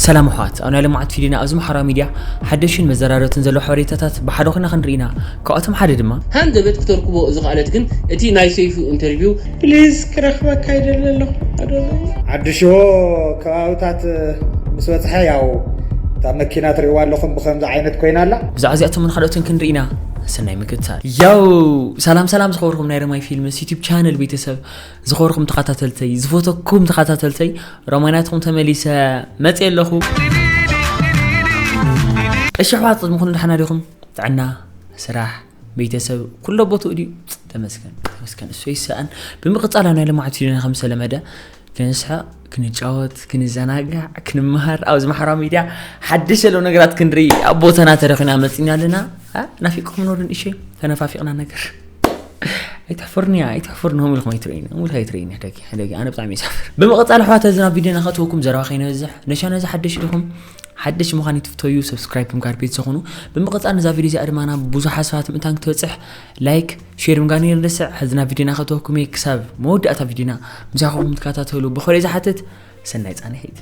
ሰላም ኣሕዋት፣ ኣብ ናይ ልምዓት ፊድና ኣብዚ ማሕበራዊ ሚድያ ሓደሽን መዘራረብትን ዘለዉ ሓበሬታታት ብሓደ ኮይና ክንርኢ ኢና። ካብኣቶም ሓደ ድማ ሃንደበት ክተርክቦ ዝኸኣለት ግን እቲ ናይ ሰይፉ ኢንተርቪው ፕሊዝ ክረኽበካ ይደሊ ኣለኹ ኣዶናይ። ዓዲ ሽቦ ከባብታት ምስ በፅሐ ያው እታ መኪና ትሪእዋ ኣለኹም ብከምዚ ዓይነት ኮይና ኣላ። ብዛዕባ እዚኣቶምን ካልኦትን ክንርኢ ኢና። ሰናይ ምክትታል። ያው ሰላም ሰላም ዝኸበርኩም ናይ ረማይ ፊልምስ ዩቲብ ቻነል ቤተሰብ፣ ዝኸበርኩም ተኸታተልተይ፣ ዝፈተኩም ተኸታተልተይ፣ ሮማይ ናትኩም ተመሊሰ መፅየ ኣለኹ። እሺ ኣሕዋት፣ ቅድሚ ኩሉ ደሓና ዲኹም? ጥዕና፣ ስራሕ፣ ቤተሰብ ኩሎ ቦትኡ ድዩ? ተመስገን ተመስገን፣ እሱ ይሰኣን። ብምቕፃል ኣብ ናይ ልምዓት ቪድዮና ከም ዝተለመደ ክንስሕቕ፣ ክንጫወት፣ ክንዘናጋዕ፣ ክንመሃር፣ ኣብዚ ማሕበራዊ ሚድያ ሓድሽ ዘለዉ ነገራት ክንርኢ ኣብ ቦታና ተረኺና መፂና ኣለና። አ? ናፊቅኩም ኖሩ ንእሸይ ተነፋፊቕና ነገር ኣይትሕፈርኒ እያ ኣይትሕፈርኒ፣ ሆም ኢልኩም ኣይትርእይኒ፣ ሆም ኢልካ ኣይትርእይኒ። ሕደጊ ሕደጊ፣ ኣነ ብጣዕሚ ይሳፍር። ብምቕፃል ኣሕዋት፣ እዚ ናብ ቪድዮና ከእትወኩም ዘረባ ከይነበዝሕ፣ ነሻ ነዚ ሓደሽ ኢኹም፣ ሓደሽ ምዃን ይትፍተዩ፣ ሰብስክራይብ ብምግባር ቤተሰብ ኩኑ። ብምቕፃል ነዛ ቪድዮ እዚኣ ድማ ናብ ብዙሓት ሰባት ምእንታን ክትበፅሕ ላይክ፣ ሼር ምግባር ነይርንርስዕ። ሕዚ ናብ ቪድዮና ከእትወኩም እየ፣ ክሳብ መወዳእታ ቪድዮና ምሳኹም ትከታተሉ ብኽብሪ ዝሓትት። ሰናይ ፃንሒት።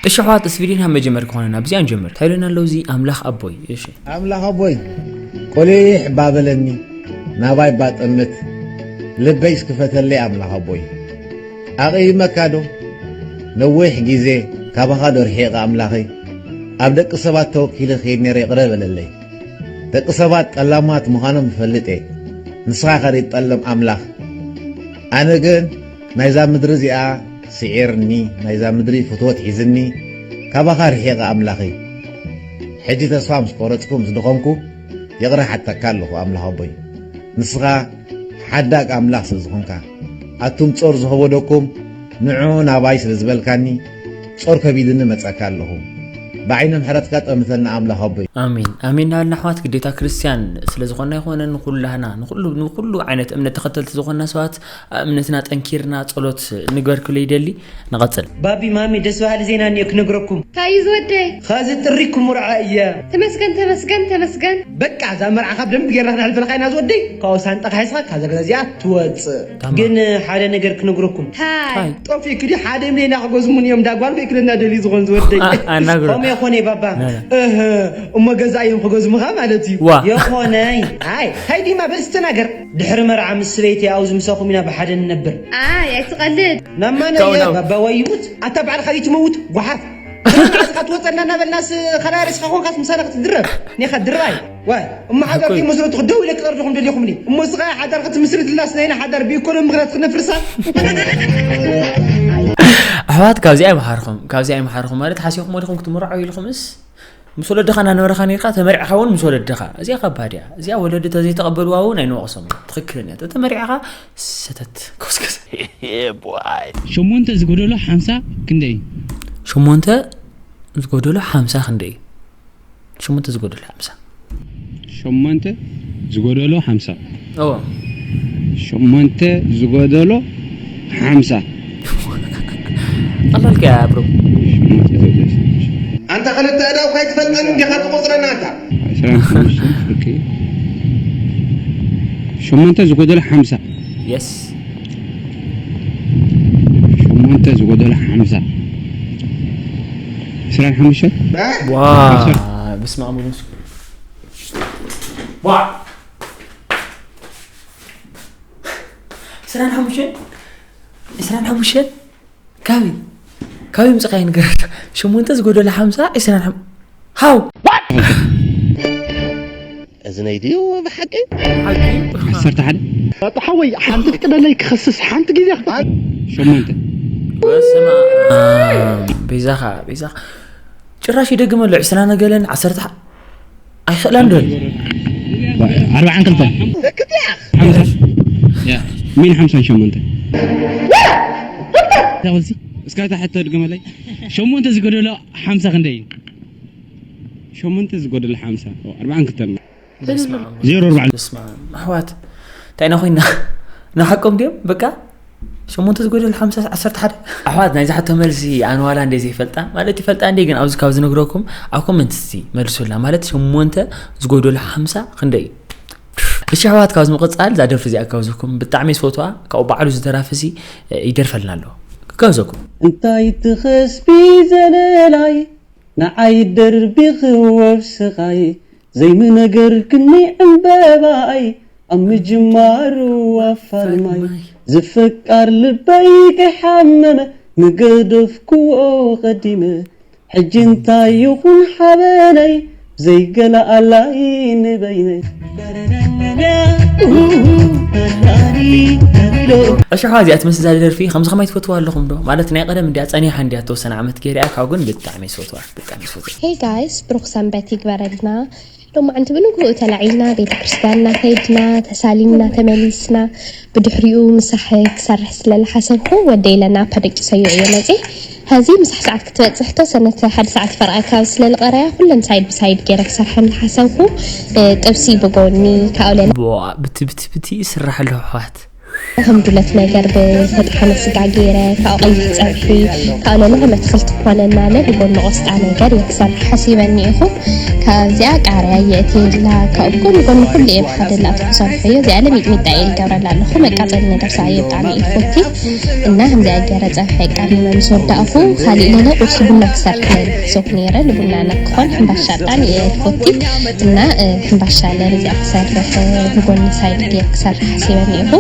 እሺ ኣሕዋት፣ እስቲ ቪድዮና መጀመር ክኾነና ብዚኣ ንጀምር። እንታይ ኢሉና ኣሎ እዚ ኣምላኽ ኣቦይ? እሺ። ኣምላኽ ኣቦይ፣ ቆሊሕ እባ በለኒ፣ ናባይ እባ ጠምት፣ ልበይስ ክፈተለይ ኣምላኽ ኣቦይ። ኣቕይመካ ዶ? ነዊሕ ግዜ ካባኻ ዶ ርሒቐ ኣምላኸይ? ኣብ ደቂ ሰባት ተወኪለ ክይድ ነይረ ይቕረ በለለይ። ደቂ ሰባት ጠላማት ምዃኖም እፈልጥ እየ። ንስኻ ከ ደይትጠልም ኣምላኽ? ኣነ ግን ናይዛ ምድሪ እዚኣ ስዒርኒ፣ ናይዛ ምድሪ ፍትወት ሒዝኒ፣ ካባኻ ርሒቐ ኣምላኸይ። ሕጂ ተስፋ ምስ ቆረጽኩ፣ ምስ ደኸምኩ፣ ይቕረ ሓተካ ኣለኹ ኣምላኽ ኣቦይ። ንስኻ ሓዳግ ኣምላኽ ስለ ዝኾንካ፣ ኣቱም ጾር ዝኸበደኩም ንዑ ናባይ ስለ ዝበልካኒ፣ ጾር ከቢድኒ መጸካ ኣለኹ። ብዓይኒ ምሕረትካ ጠምተና ኣምላኽ ኣቦይ። ኣሜን ኣሜን እናበልና ኣሕዋት፣ ግዴታ ክርስትያን ስለ ዝኾንና ኣይኮነን፣ ንኹላህና ንኹሉ ንኹሉ ዓይነት እምነት ተኸተልቲ ዝኾንና ሰባት ኣብ እምነትና ጠንኪርና ጸሎት ንግበር ክብሎ ይደሊ። ንቐጽል። ባቢ ማሚ ደስ በሃሊ ዜና እኒኦ ክነግረኩም። እንታይ እዩ ዝወደይ? ኸዚ ጥሪ ክምርዖ እየ። ተመስገን ተመስገን ተመስገን። በቃ እዛ መርዓኻ ብደንቢ ጌርና ክነሕልፈልካ ኢና ዝወደይ። ካብኡ ሳንጣኻ ሒዝኻ ካብዛ ገዛ እዚኣ ትወጽእ። ታማ። ግን ሓደ ነገር ክነግረኩም። እንታይ? ታይ? ጠፊእኪ ድዩ ሓደ ሚልዮን ክገዝሙኒ እዮም ዳጓል ከይክለና ደልዩ ዝኾን ዝወደይ። ኣናግሮ። ከምኡ የኾነ ባባ። ናና። እህ እሞ ገዛ እዮም ክገዝሙኻ ማለት እዩ። ዋ። የኾነይ። ኣይ ታይ ዲማ በል ስተናገር። ድሕሪ መርዓ ምስ ሰበይቲ ኣብዚ ምሳኹም ኢና ብሓደ ንነብር። ኣይ ኣይትቐልድ። ናማነ ካው እየ ናው። ባባ ዋይ ይሙት ኣታ ባዕልኻ ይትመውት ጓሓፍ። ብረምዓስኻ ትወፀና እናበልናስ ኻልኣይ ርእስኻ ኮንካስ ምሳና ክትድረብ ኔኻ ድርባይ። ዋይ እሞ ሓዳር ከይመስረቱ ክደው ኢለ ክጠርድኹም ደሊኹምኒ እሞ ስኻ ሓዳር ክትምስርትላስ ናይና ሓዳር ብኢኮኖሚ ምኽንያት ክነፍርሳ። ኣሕዋት ካብዚኣ ይምሓርኹም፣ ካብዚኣ ይምሓርኹም ማለት ሓሲኹም ወዲኹም ክትምርዓው ኢልኹምስ ምስ ወለድኻ እናነበርኻ ነርካ ተመሪዕኻ እውን ምስ ወለድኻ። እዚኣ ከባድ እያ። እዚኣ ወለዲ ተዘይተቐበልዋ እውን ኣይንወቕሶም። ትኽክልን እያ። ተተመሪዕኻ ሰተት ኮስከስ። ሸሞንተ ዝጎደሎ ሓምሳ ክንደይ እዩ? ሸሞንተ ዝጎደሎ ሓምሳ ክንደይ እዩ? ሸሞንተ ዝጎደሎ ሓምሳ። ሸሞንተ ዝጎደሎ ሓምሳ። እዎ። ሸሞንተ ዝጎደሎ ሓምሳ። ቀላል ከያ ብሮ። ሸሞንተ ዝጎደሎ ሓምሳ። ኣንታ ክልተ ኣእዳውካ ኣይትፈልጠን እንዲኻ ትቆጽረና ኣንታ። ዕስራን ሓሙሽተን ፍርቂ። ሸሞንተ ዝጎደሎ ሓምሳ። የስ። ሸሞንተ ዝጎደሎ ሓምሳ። ዕስራን ሓሙሽተን። ዋ። በስመ ኣብ ወመንፈስ ቅዱስ። ዋ። ዕስራን ሓሙሽተን። ዕስራን ሓሙሽተን። ካበይ ካበይ ምፅኻይ ንገረካ። ሸሞንተ ዝጎደሎ ሓምሳ ዕስራን ሓም-፣ ሃው። እዝነይ ድዩ ብሓቂ? ዓሰርተ ሓደ። ኣታ ሓወይ ሓንቲ ፍቅደለይ ክኸስስ ሓንቲ ግዜ። ሸሞንተ። በስመ ኣብ። ቤዛኻ ቤዛኻ። ጭራሽ ይደግመሉ ዕስራን ገለን ዓሰርተ ሓ-፣ ኣይኽእላን ዶ? ኣርባዓን ክልተን። ሓምሳ። ያ። ሚን ሓምሳን ሸሞንተ። እስካ እታ ሕቶ ድገመለይ። ሸሞንተ ዝጎደሎ ሓምሳ ክንደይ እዩ? ሸሞንተ ዝጎደሎ ሓምሳ። ኦ፣ ኣርባዓን ክልተን። ዜሮ ኣርባዕን። በስመ ኣብ። ኣሕዋት እንታይ ኢና ኮይና? ንሓቆም ድዮም? በቃ ሸሞንተ ዝጎደል ሓምሳ ዓሰርተ ሓደ። ኣሕዋት ናይዚ ሕቶ መልሲ ኣነ ዋላ እንደ ዘይፈልጣ ማለት ይፈልጣ እንደ ግን ኣብዚ ካብ ዝነግረኩም ኣብ ኮመንት እስቲ መልሱላ ማለት ሸሞንተ ዝጎደሉ ሓምሳ ክንደይ እዩ? እሺ ኣሕዋት ካብዚ ምቕፃል እዛ ደርፊ እዚኣ ካብ ዝኩም ብጣዕሚ ዝፈትዋ ካብኡ ባዕሉ ዝደራፊ ሲ ይደርፈልና ኣሎ። ከብዘኩም። እንታይ ትኸስቢ ዘለላይ ንዓይ ደርቢኽወብ ስቓይ ዘይምነገርክኒ ዕምበባይ ኣብ ምጅማሩ ኣፋልማይ ዝፍቃር ልበይ ከይሓመመ ምገደፍክዎ ቀዲመ ሕጂ እንታይ ይኹን ሓበነይ ዘይገላኣላይ ንበይነይ እሺ ሓዋ እዚኣ ትመስል ዛ ደርፊ ከምዚ ከማይ ትፈትዋ ኣለኹም ዶ ማለት ናይ ቀደም እንዲያ ጸኒሓ እንዲያ ተወሰነ ዓመት ገይርያ ካብ ግን ብጣዕሚ ዝፈትዋ ብጣዕሚ ዝፈትዋ Hey guys ብሩኽ ሰንበት ይግበረልና። ሎማዓንቲ ብንግኡ ተላዒልና ቤተ ክርስቲያንና ከይድና ተሳሊምና ተመሊስና ብድሕሪኡ ምሳሕ ክሰርሕ ስለልሓሰብኩ ወደ ኢለና ኣፓ ደቂሰዮ እየ መፅእ። ሀዚ ምሳሕ ሰዓት ክትበፅሕ ተወሰነት ሓደ ሰዓት ፈርቓ ካብ ስለልቐረያ ኩለን ሳይድ ብሳይድ ገይረ ክሰርሐን ዝሓሰብኩ ጥብሲ ብጎኒ ካብኡ ለና ብቲ ብቲ ብቲ ይስራሕ ኣሎ ኣሕዋት ከም ዱለት ነገር ብተጥሓነ ስጋ ገይረ ካብኡ ቀይሕ ፀብሒ ካብኡ ለለ ከም ኣትክልቲ ክኾነና ለ ብጎኒ ቆስጣ ነገር እየ ክሰርሕ ሓሲበ እኒኢኹ። ካብዚኣ ቃርያ የእትየላ ካብኡ ጎኒ ጎኒ ኩሉ እየ ብሓደ ላእቲ ክሰርሖ እየ። እዚኣ ለ ሚጥሚጣ እየ ዝገብረላ ኣለኹ። መቃፀሊ ነገር ሰዓየ ብጣዕሚ እየ ፈቲ እና ከምዚኣ ገይረ ፀብሒ ኣቃሚመ ምስ ወዳእኹ ካሊእ ለለ ቁርሲ ቡና ክሰርሕ እየ ዝሓሰብኩ ነይረ። ንቡና ክኾን ሕምባሻ ጣን እየ ፈቲ እና ሕምባሻ ለርዚኣ ክሰርሕ ብጎኒ ሳይድ ጌር ክሰርሕ ሓሲበ እኒኢኹ።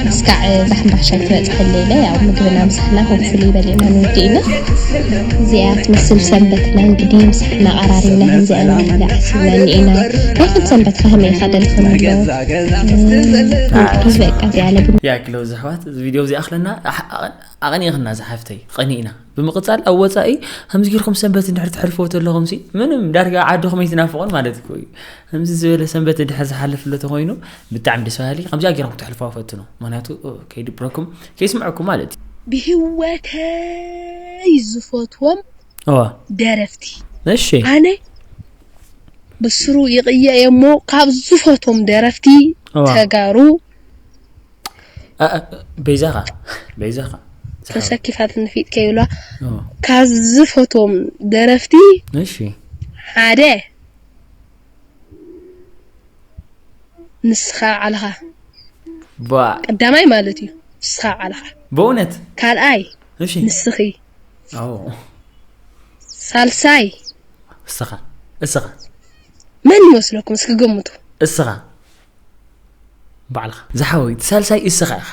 እስካዕ እዛ ሕምባሻ ይትበፅሐለይ ኢለ ያው ምግብና ምሳሕና ሆፕፉሊ በሊዕና ንውድእ ኢና። እዚኣ ትመስል ሰንበትና እንግዲ ምሳሕና ኣቐራሪብና ከምዚኣ ንብላ ሓሲብና እኒኤና። ናይ ክንድ ሰንበት ከ ከመይ ኢኻ ደልኽን ኣሎ በቃ እዚኣ ለግን ያክለው ዝሕዋት እዚ ቪዲዮ እዚ ኣኽለና ኣቐኒእኽና ዝሓፍተይ ቐኒእና ብምቕፃል ኣብ ወፃኢ ከምዚ ጌርኩም ሰንበት እንድሕር ትሕልፎ ተለኹም ሲ ምንም ዳርጋ ዓድኹም ኣይትናፍቑን ማለት እኮ እዩ። ከምዚ ዝበለ ሰንበት እንድሕር ዝሓልፍ ኣሎ ተኾይኑ ብጣዕሚ ደስ በሃሊ። ከምዚኣ ጌርኩም ክትሕልፎ ፈትኑ። ምክንያቱ ከይድብረኩም ከይስምዐኩም ማለት እዩ። ብህይወተይ ዝፈትዎም እዋ ደረፍቲ እሺ ኣነ ብስሩ ይቕየ እየ እሞ ካብ ዝፈትዎም ደረፍቲ እዋ ተጋሩ አ- አ- በይዛኻ በይዛኻ ዝሓወይ። ተሰኪፋት ንፊጥ ከይብሏ እዋ ካብ ዝፈትዎም ደረፍቲ እሺ ሓደ ንስኻ ባዕልኻ ባ ቀዳማይ ማለት እዩ። ንስኻ ባዕልኻ በእውነት ካልኣይ እሺ ንስኺ ኦ ሳልሳይ እስኻ እስኻ መን ይመስለኩም እስኪ ገምቱ። እስኻ ባዕልኻ ዝሓወይ እቲ ሳልሳይ እስኻ ኢኻ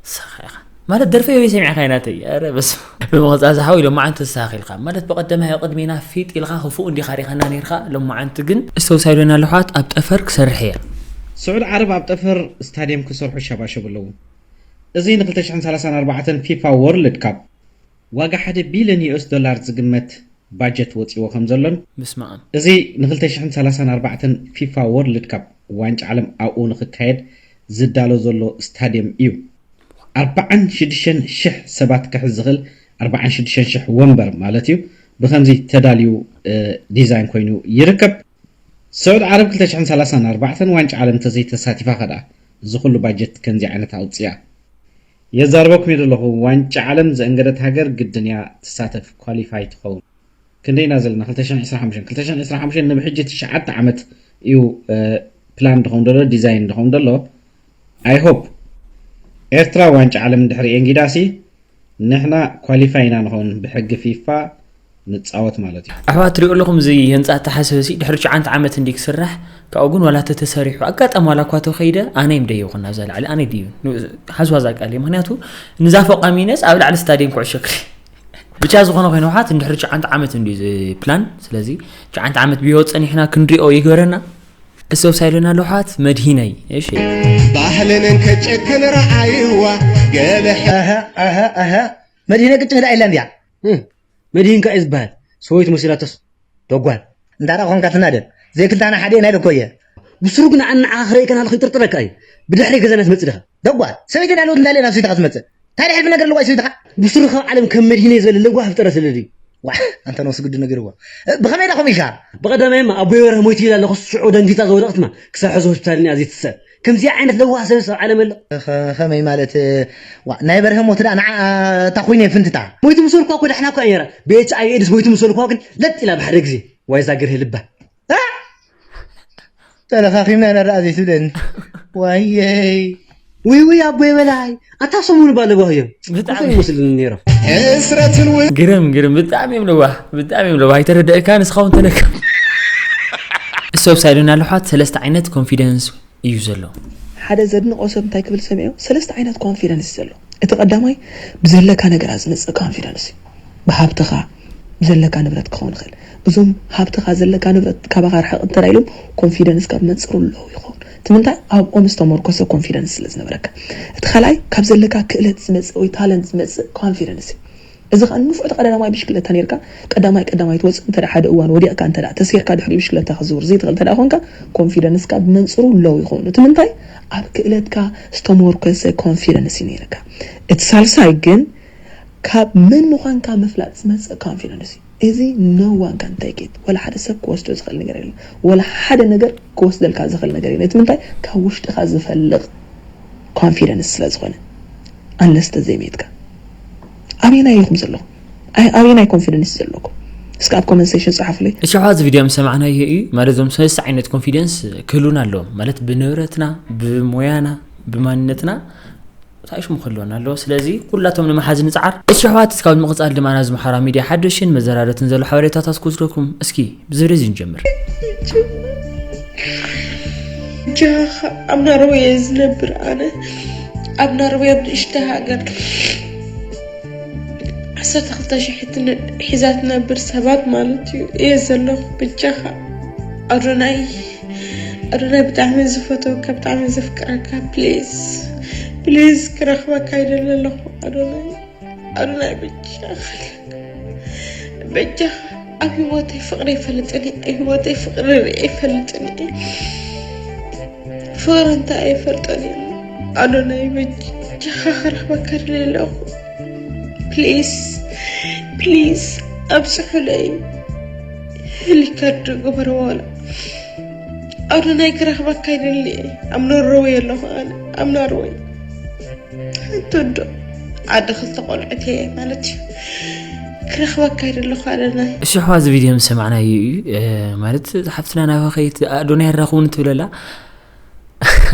እስኻ ኢኻ ማለት ደርፈ ወይ ሰሚዕካ ይናተይ ኧረ በስ ብምቕፃል ዝሓወይ ሎማዓንቲ ተስተኻኺልካ ማለት ብቐደማይ ኣብ ቅድሜና ፊጥ ኢልካ ክፉእ እንዲኻ ሪኻና ነርካ ሎማዓንቲ ግን እስተውሳይዶና ኣለሓት ኣብ ጠፈር ክሰርሕ እየ ስዑድ ዓረብ ኣብ ጠፈር ስታድየም ክሰርሑ ሸባሸብ ኣለዉ። እዚ ን2034 ፊፋ ወርልድ ካፕ ዋጋ ሓደ ቢልዮን ዩኤስ ዶላር ዝግመት ባጀት ወጺዎ ከም ዘሎን ምስማዕም እዚ ን2034 ፊፋ ወርልድ ካፕ ዋንጫ ዓለም ኣብኡ ንኽካየድ ዝዳሎ ዘሎ ስታድየም እዩ። ኣርባዓን ሽዱሽተን ሽሕ ሰባት ክሕዝ ዝኽእል ኣርባዓን ሽዱሽተን ሽሕ ወንበር ማለት እዩ። ብኸምዚ ተዳልዩ ዲዛይን ኮይኑ ይርከብ። ሰዑድ ዓረብ ክልተ ሽሕን ሰላሳን ኣርባዕተን ዋንጫ ዓለም እንተዘይተሳቲፋ ከ ደኣ እዚ ኩሉ ባጀት ከምዚ ዓይነት ኣውፅያ? የዛርበኩም እየ ዘለኹ። ዋንጫ ዓለም ዘእንገደት ሃገር ግድን እያ ትሳተፍ፣ ኳሊፋይ ትኸውን። ክንደይ ኢና ዘለና? ክልተ ሽሕን ዕስራን ሓሙሽተን፣ ክልተ ሽሕን ዕስራን ሓሙሽተን ንብሕጂ ትሽዓተ ዓመት እዩ ፕላን ድኸውን ደሎ፣ ዲዛይን ድኸውን ደሎ። I hope ኤርትራ ዋንጫ ዓለም እንድሕር የንጊዳሲ ንሕና ኳሊፋይ ኢና ንኸውን ብሕጊ ፊፋ ንፃወት ማለት እዩ። ኣሕዋት ትሪኡ ኣለኹም እዚ ህንፃ ኣተሓሰብ እዚ ድሕሪ ትሽዓተ ዓመት እንዲ ክስራሕ ካብኡ ግን ዋላ ተተሰሪሑ ኣጋጣሚ ዋላ እኳ ተኸይደ ኣነ ይም ደይኹን ናብዛ ላዕሊ ኣነ ድዩ ሓዝዋ ዛቃል እዩ ምክንያቱ ንዛፎ ቃሚነስ ኣብ ላዕሊ ስታዲየም ኩዕሾ ክሪ ብቻ ዝኾነ ኮይኑ ውሓት እንድሕሪ ትሽዓተ ዓመት እንዲ ፕላን ስለዚ ትሽዓተ ዓመት ብዮ ፀኒሕና ክንሪኦ ይግበረና እሰው ሳይለና ለውሓት መድሂነይ እሺ ባህልን ከጨክን ረዓይዋ ገለ መድሂነ ቅጭ ንዳ ኢላ እንዲያ መድሂንካ እዩ ዝበሃል ሰበይቱ መሲላቶስ ደጓል እንዳራ ኮንካ ትናደድ ዘይክልታና ሓደ ናይ ደኮየ ብስሩ ግን ኣናዓ ክረይ ከናል ይጥርጥረካ እዩ ብድሕሪ ገዛና ትመጽእ ዲኻ ደጓል ሰበይቲ እንዳለወት እንዳለ ናብ ሰበይትኻ ትመጽእ እንታይ ሕልፊ ነገር ኣለዋ ሰበይትኻ ብስሩ ካብ ዓለም ከም መድሂነ ዝበለ ለጓ ፍጠረ ስለ ድዩ ዋሕ ኣንተ ነው ስግዱ ነገር ዋ ብኸመይ ዳኹም ኢልካ ብቐዳማይማ ኣቦይ በርሀ ሞይቱ ኢላ ኣለኹ ሽዑ ደንጊጻ ዝወደቕትማ ክሳብ ሕዚ ሆስፒታል እኒኣ ዘይትስዕብ ከምዚኣ ዓይነት ለዋህ ሰብስ ኣብ ዓለም ኣሎ ከመይ ማለት ናይ በርሀ ሞት ዳ ንዓ እታ ኮይነ ፍንትታ ሞይቱ ምስ በልኳ እኮ ዳሕና እኳ እየራ ብኤች ኣይ ኤድስ ሞይቱ ምስ በልኳ ግን ለጥ ኢላ ብሓደ ግዜ ዋይ ዛግርህ ልባ ተለኻኺምና ኢና ደኣ ዘይትብለኒ ዋየይ ውይ ውይ ኣቦይ በላይ ኣታ ሰሙን ባለባህዮ ብጣዕሚ ይመስልኒ ነይሮም። ግርም ግርም ብጣዕሚ እዮም ለዋህ ብጣዕሚ እዮም ለዋህ ኣይተረደእካ ንስኻውን ተነካ እሶብ ሳይዶና ኣለሓት ሰለስተ ዓይነት ኮንፊደንስ እዩ ዘሎ ሓደ ዘድንቆ ሰብ እንታይ ክብል ሰሚዑ ሰለስተ ዓይነት ኮንፊደንስ ዘሎ እቲ ቀዳማይ ብዘለካ ነገራት ዝመፅእ ኮንፊደንስ እዩ ብሃብትኻ ብዘለካ ንብረት ክኸውን ይኽእል እዞም ሃብትኻ ዘለካ ንብረት ካባኻ ርሕቕ እንተ ኢሎም ኮንፊደንስ ካብ መንፅሩ ኣለዉ ይኸውን እቲ ምንታይ ኣብኦም ዝተመርኮሰ ኮንፊደንስ ስለ ዝነበረካ እቲ ካልኣይ ካብ ዘለካ ክእለት ዝመፅእ ወይ ታለንት ዝመፅእ ኮንፊደንስ እዩ እዚ ከዓ ንፉዕ ተቀዳዳማይ ብሽክለታ ነርካ ቀዳማይ ቀዳማይ ትወፅእ እንተ ሓደ እዋን ወዲቕካ እንተ ተሰይርካ ድሕሪ ብሽክለታ ክዝውር ዘይትኽእል እንተ ኮንካ ኮንፊደንስካ ብመንፅሩ ለው ይኸውን እቲ ምንታይ ኣብ ክእለትካ ዝተመርኮሰ ኮንፊደንስ እዩ ነርካ እቲ ሳልሳይ ግን ካብ መን ምዃንካ ምፍላጥ ዝመፅእ ኮንፊደንስ እዩ እዚ no one can take it ወላ ሓደ ሰብ ክወስዶ ዝኽእል ነገር የለን ወላ ሓደ ነገር ክወስደልካ ዝኽእል ነገር የለን እቲ ምንታይ ካብ ውሽጥኻ ዝፈልቕ ኮንፊደንስ ስለ ዝኾነ unless ተዘይሜትካ ኣበየናይ ኢኹም ዘለኹም ኣበየናይ ኮንፊደንስ ዘለኩም እስከ ኣብ ኮመንት ሴክሽን ጸሓፉለይ እሺ ዋ እዚ ቪድዮ ምስ ሰማዕናዮ እዩ ማለት እዞም ሰለስተ ዓይነት ኮንፊደንስ ክህሉና ኣለዎም ማለት ብንብረትና ብሞያና ብማንነትና ታይሽሙ ክህልወና ኣለዎ ስለዚ ኩላቶም ንምሓዝ ንፅዓር እሺ ኣሕዋት እስካብ ምቕፃል ድማ ናዚ ምሓራ ሚድያ ሓደሽን መዘራረትን ዘሎ ሓበሬታታት ክወስደኩም እስኪ ብዝብሪ እዚ ንጀምር ጃኻ ኣብ ናርወይ እየ ዝነብር ኣነ ኣብ ናርወይ ኣብ ንእሽተ ሃገር ዓሰርተ ክልተ ሽሕ ሒዛ ትነብር ሰባት ማለት እዩ እየ ዘለኹ ብጃኻ ኣዶናይ ኣዶናይ ብጣዕሚ ዝፈተወካ ብጣዕሚ ዘፍቅረካ ፕሊዝ ፕሊዝ ክረኽበካ ይደሊ ኣለኹ ኣዶናይ ኣዶናይ ብጃኻ በጃኻ ኣብ ህይወተይ ፍቕሪ ኣይፈልጥን እየ ኣብ ህይወተይ ፍቕሪ ርኢ ኣይፈልጥን እየ ፍቕሪ እንታይ ኣይፈልጠን እየ ኣዶናይ በጃኻ ክረኽበካ ደልየ ኣለኹ ፕሊስ ፕሊስ ኣብፅሑለይ ሪከርድ ግበርዎ ወላ ኣዶናይ ክረኽበካ ይደሊ እየ ኣብ ኖርወይ ኣለኹ ኣነ ኣብ ኖርወይ ሓንቲ ወዶ ዓዲ ክልተ ቆልዑት እየ ማለት እዩ ክረኽበካ ይደለኹ ኣለና እሺ ኣሕዋ እዚ ቪድዮ ምስ ሰማዕናዮ እዩ ማለት ሓፍትና ናባኸይ ኣዶናይ ኣራኽቡኒ ትብለላ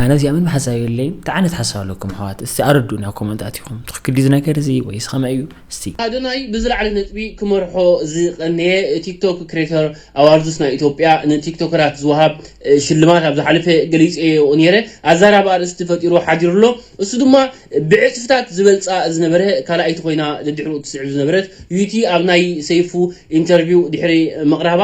ኣነ እዚኣ ምን ሓሳብ የለይም እንታይ ዓይነት ሓሳብ ኣለኩም ኣሕዋት እስቲ ኣረዱኒ ኣብ ኮመንት ኣቲኹም ትኽክል ድዩ እዚ ነገር እዚ ወይስ ከመይ እዩ እስቲ ኣዶናይ ብዝለዓለ ነጥቢ ክመርሖ ዝቐነየ ቲክቶክ ክሬተር ኣዋርድስ ናይ ኢትዮጵያ ንቲክቶከራት ዝወሃብ ሽልማት ኣብ ዝሓለፈ ገሊፀዮ ነይረ ኣዛራቢ ኣርእስቲ ፈጢሩ ሓዲሩ ኣሎ እሱ ድማ ብዕፅፍታት ዝበልፃ ዝነበረ ካልኣይቲ ኮይና ደድሕሪኡ ትስዕብ ዝነበረት ዩቲ ኣብ ናይ ሰይፉ ኢንተርቪው ድሕሪ ምቕራባ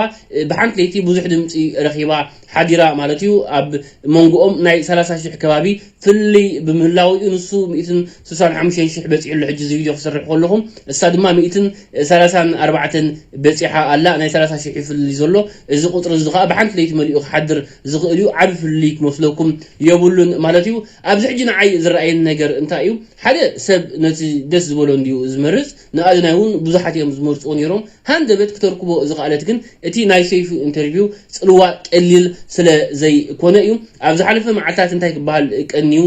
ብሓንቲ ለይቲ ብዙሕ ድምፂ ረኺባ ሓዲራ ማለት እዩ ኣብ መንጎኦም ናይ ሰላሳ ሽሕ ከባቢ ፍልይ ብምህላው እዩ ንሱ ሚእትን ስሳን ሓሙሽተን ሽሕ በፂሑ ኣሎ ሕጂ እዚ ቪድዮ ክሰርሕ ከለኹም እሳ ድማ ሚእትን ሰላሳን ኣርባዕተን በፂሓ ኣላ ናይ ሰላሳ ሽሕ ይፍልይ ዘሎ እዚ ቁፅሪ እዚ ከዓ ብሓንቲ ለይቲ መሊኡ ክሓድር ዝኽእል እዩ ዓብ ፍልይ ክመስለኩም የብሉን ማለት እዩ ኣብዚ ሕጂ ንዓይ ዝረኣየኒ ነገር እንታይ እዩ ሓደ ሰብ ነቲ ደስ ዝበሎ እንዲዩ ዝመርፅ ንኣድናይ እውን ብዙሓት እዮም ዝመርፅዎ ነይሮም ሃንደበት ክተርክቦ ዝኽኣለት ግን እቲ ናይ ሰይፉ ኢንተርቪው ፅልዋ ቀሊል ስለ ዘይኮነ እዩ ኣብ ዝሓለፈ መዓልታት እንታይ ክበሃል ቀንዩ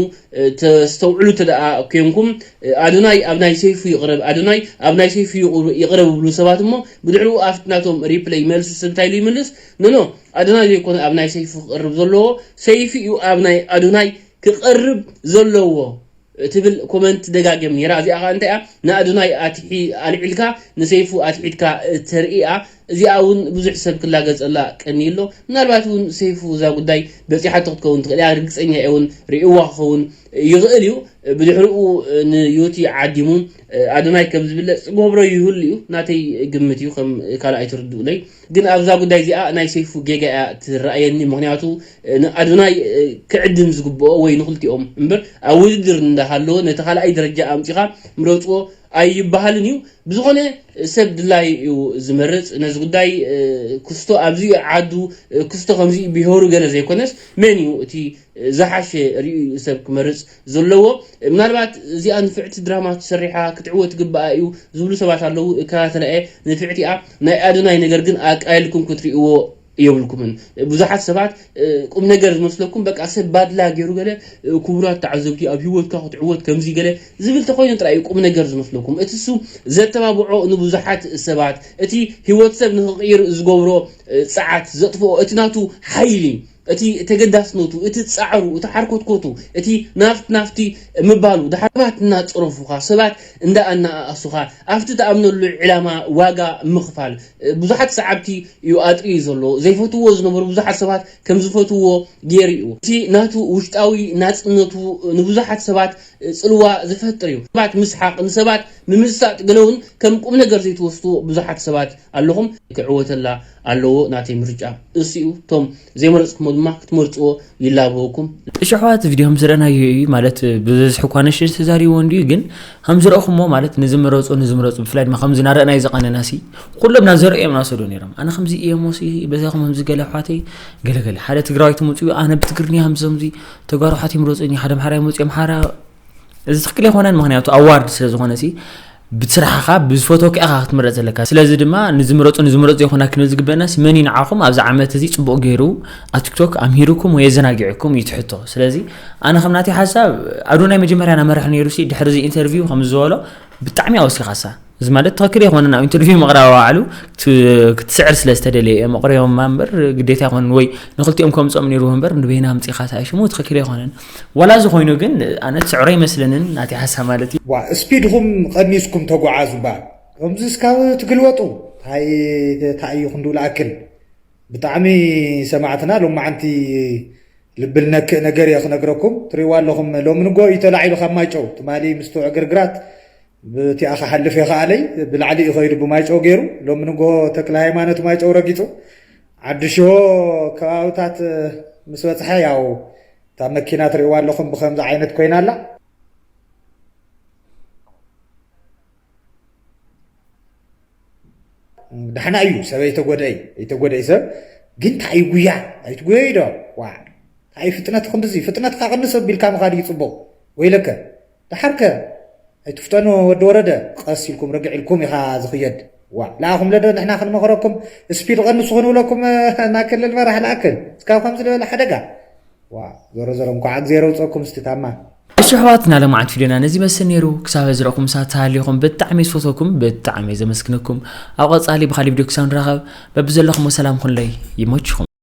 ተስተውዕሉ ተደኣ ኮንኩም ኣዶናይ ኣብ ናይ ሰይፉ ይቕረብ ኣዶናይ ኣብ ናይ ሰይፉ ይቕረብ ብሉ ሰባት እሞ ብድሕሪኡ ኣብቲ ናቶም ሪፕለይ መልሲ ስብታይ ኢሉ ይምልስ ኖኖ ኣዶናይ ዘይኮነ ኣብ ናይ ሰይፉ ክቕርብ ዘለዎ ሰይፉ እዩ ኣብ ናይ ኣዶናይ ክቐርብ ዘለዎ ትብል ኮመንት ደጋግም ነራ እዚኣ ከዓ እንታይ እያ ንኣዶናይ ኣልዒልካ ንሰይፉ ኣትሒድካ ተርኢ እያ እዚኣ እውን ብዙሕ ሰብ ክላገፀላ ቀኒ ኣሎ ምናልባት እውን ሰይፉ እዛ ጉዳይ በፂሓቶ ክትከውን ትኽእል እያ ርግፀኛ እየ እውን ርእዋ ክኸውን ይኽእል እዩ ብድሕሪኡ ንዩቲ ዓዲሙ ኣዶናይ ከም ዝብለፅ ዝገብሮ ይህሉ እዩ ናተይ ግምት እዩ ከም ካልኣይ ትርድኡለይ ግን ኣብዛ ጉዳይ እዚኣ ናይ ሰይፉ ጌጋ እያ ትረኣየኒ ምክንያቱ ንኣዶናይ ክዕድም ዝግብኦ ወይ ንክልቲኦም እምበር ኣብ ውድድር እንዳሃለወ ነቲ ካልኣይ ደረጃ ኣምፂኻ ምረፅዎ ኣይበሃልን እዩ ብዝኾነ ሰብ ድላይ እዩ ዝመርፅ ነዚ ጉዳይ ክስቶ ኣብዚ ዓዱ ክስቶ ከምዚ ብሄሩ ገለ ዘይኮነስ መን እዩ እቲ ዝሓሸ ርእዩ እዩ ሰብ ክመርፅ ዘለዎ ምናልባት እዚኣ ንፍዕቲ ድራማ ተሰሪሓ ክትዕወት ግባኣ እዩ ዝብሉ ሰባት ኣለዉ እከታተላ እየ ንፍዕቲኣ ናይ ኣዶናይ ነገር ግን ኣቃልኩም ክትርእይዎ የብልኩምን ብዙሓት ሰባት ቁም ነገር ዝመስለኩም በቃ ሰብ ባድላ ገይሩ ገለ ክቡራት ተዓዘብቲ ኣብ ህይወትካ ክትዕወት ከምዚ ገለ ዝብል ተኮይኑ ጥራይ እዩ ቁም ነገር ዝመስለኩም እቲ ሱ ዘተባብዖ ንብዙሓት ሰባት እቲ ህይወት ሰብ ንክቕይር ዝገብሮ ፀዓት ዘጥፍኦ እቲ ናቱ ሓይሊ እቲ ተገዳስነቱ፣ እቲ ጻዕሩ፣ እቲ ሓርኮትኮቱ፣ እቲ ናፍት ናፍቲ ምባሉ፣ ድሓር ሰባት እናጸረፉኻ፣ ሰባት እንዳ ኣናኣእሱኻ፣ ኣብቲ ትኣምነሉ ዕላማ ዋጋ ምኽፋል፣ ብዙሓት ሰዓብቲ እዩ ኣጥርዩ ዘሎ። ዘይፈትዎ ዝነበሩ ብዙሓት ሰባት ከም ዝፈትዎ ገይሩ እዩ። እቲ ናቱ ውሽጣዊ ናጽነቱ ንብዙሓት ሰባት ጽልዋ ዝፈጥር እዩ። ሰባት ምስሓቕ፣ ንሰባት ምምሳጥ ገለ እውን ከም ቁም ነገር ዘይትወስድዎ ብዙሓት ሰባት ኣለኹም። ክዕወተላ ኣለዎ፣ ናተይ ምርጫ እሱ እዩ። እቶም ዘይመረጽኩሞ ድማ ክትመርጽዎ ይላበወኩም። እሺ ኣሕዋት፣ ቪድዮ ከም ዝረኣናዮ እዩ፣ ማለት ብዝሒ እኳ ነሽሽ ተዛሪብዎ እንድዩ፣ ግን ከም ዝረእኹሞ ማለት ንዝምረጹ ንዝምረጹ፣ ብፍላይ ድማ ከምዚ እናረኣናዮ ዝቐነና ሲ ኩሎም ናብ ዘርእዮም እናወሰዱ ነይሮም። ኣነ ከምዚ እየ ሞሲ በዛኹም ከምዚ ገለ ኣሕዋተይ ገለገለ ሓደ ትግራዋይ ትመፅኡ ኣነ ብትግርኛ ከምዚ ከምዚ ተጋሩ ሓት ይምረፁኒ ሓደ ኣምሓራ ይመፁ ኣምሓራ እዚ ትክክል ኣይኮነን። ምክንያቱ ኣዋርድ ስለ ዝኾነ ሲ ብስራሕኻ ብዝፈተወካ ኢኻ ክትምረፅ ዘለካ። ስለዚ ድማ ንዝምረፁ ንዝምረፁ ዘይኮና ክንብል ዝግበአና ሲ መን እዩ ንዓኹም ኣብዚ ዓመት እዚ ፅቡቕ ገይሩ ኣብ ቲክቶክ ኣምሂሩኩም ወይ የዘናጊዕኩም እዩ ትሕቶ። ስለዚ ኣነ ከም ናተይ ሓሳብ ኣዶናይ መጀመርያ ናመርሐ ነይሩ ሲ ድሕሪ እዚ ኢንተርቪው ከም ዝበሎ ብጣዕሚ ኣወሲኻሳ። እዚ ማለት ትክክል ኣይኮነን። ኣብ ኢንተርቪው ምቕራብ ባዕሉ ክት- ክትስዕር ስለ ዝተደለየ እዮም ኣቕሪቦማ እምበር ግዴታ ኣይኮነን። ወይ ንክልቲኦም ከምፅኦም ነይርዎ እምበር ንበይና ኣምፂኻ ተኣሽሙ ትክክል ኣይኮነን። ዋላ እዚ ኮይኑ ግን ኣነ ትስዕሮ ኣይመስለንን ናተይ ሓሳብ ማለት እዩ። ዋ ስፒድኹም ቀኒስኩም ተጓዓዙ ባ ከምዚ እስካብ ትግልበጡ ታይ ታይ እዩ ክንድኡ ለኣክል ብጣዕሚ ሰማዕትና ሎማዓንቲ ልቢ ልነክእ ነገር እየ ክነግረኩም ትሪእዋ ኣለኹም ሎሚ ንጎ እዩ ተላዒሉ ካብ ማይጨው ትማሊ ምስቱ ዕግርግራት ብቲኣ ክሓልፍ የኸኣለይ ብላዕሊ እዩ ኸይዱ ብማይጨው ገይሩ ሎሚ ንጎ ተክለ ሃይማኖት ማይጨው ረጊፁ ዓዲ ሽሆ ከባብታት ምስ በፅሐ ያው እታ መኪና ትሪእዋ ኣለኹም ብከምዚ ዓይነት ኮይና ኣላ ዳሕና እዩ ሰብ ኣይተጎደይ ኣይተጎደይ ሰብ ግን እንታይ እዩ ጉያ ኣይትጉየይ ዶ ዋ እንታይ ፍጥነት ክንድዚ ፍጥነትካ ቅንስ ኣቢልካ ምኻድ እዩ ፅቡቅ ወይለከ ዳሓርከ ኣይትፍጠኑ ወዲ ወረደ ቀስ ኢልኩም ርግዕ ኢልኩም ኢኻ ዝኽየድ ዋ ለኣኹም ለዶ ንሕና ክንመኽረኩም ስፒድ ቀንሱ ክንብለኩም ናክልል መራሕ ለኣክል እስካብ ከምዚ ዝበለ ሓደጋ ዋ ዞሮ ዞሮ እንኳዕ እግዜር ኣውፀኩም እስቲ ታማ እሺ ኣሕዋትና ለማዓት ቪድዮና ነዚ መስል ነይሩ ክሳብ ዝረእኹም ሳት ተሃልዩኹም ብጣዕሚ ዝፈትወኩም ብጣዕሚ ዘመስግነኩም ኣብ ቀፃሊ ብካሊእ ቪድዮ ክሳብ ንራኸብ በብዘለኹም ሰላም ኩንለይ ይመችኹም